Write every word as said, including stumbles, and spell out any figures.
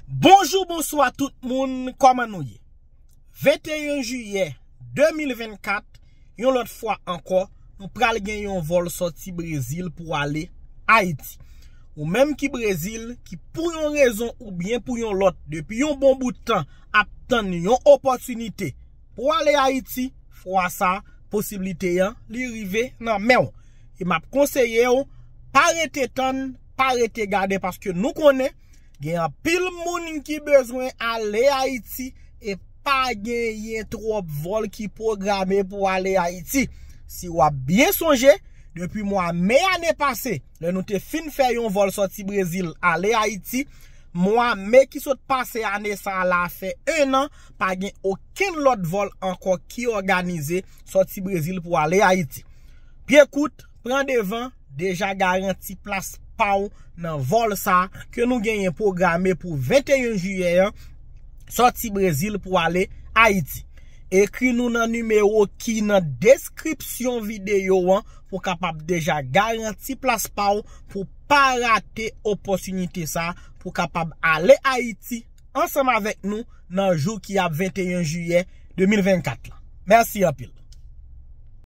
Bonjou, bonswa tout moun, kòman nou ye? Venteyen jiyè de mil vennkat, yon lòt fwa ankò, nou pral gen yon vòl sòti Brezil pou ale Ayiti. Ou menm ki Brezil, ki pou yon rezon oubyen pou yon lòt, depi yon bon bout tan, ap tann yon opòtinite pou ale Ayiti, fwa sa, posiblite an, li rive nan men w. E m ap konseye w, pa rete tann, pa rete gade, paske nou konnen, gen anpil moun ki bezwen ale Ayiti e pa genyen twòp vòl ki pwograme pou ale Ayiti. Si w ap byen sonje, depi mwa me ane pase, lè nou te fin fè yon vòl sòti Brezil ale Ayiti, mwa me ki sot pase ane sa a la fè en an, pa gen okenn lòt vòl ankò ki òganize sòti Brezil pou ale Ayiti. Pye kout, pran devan, deja garanti plas pa w nan vòl sa a ke nou genyen pwograme pou venteyen jiyè an, sòti Brezil pou ale Ayiti. Ekri nou nan nimewo ki nan deskripsyon videyo an pou kapab deja garanti plas pa w pou pa rate opòtinite sa a pou kapab ale Ayiti ansanm avèk nou nan jou ki ap venteyen jiyè de mil vennkat la. Mèsi anpil.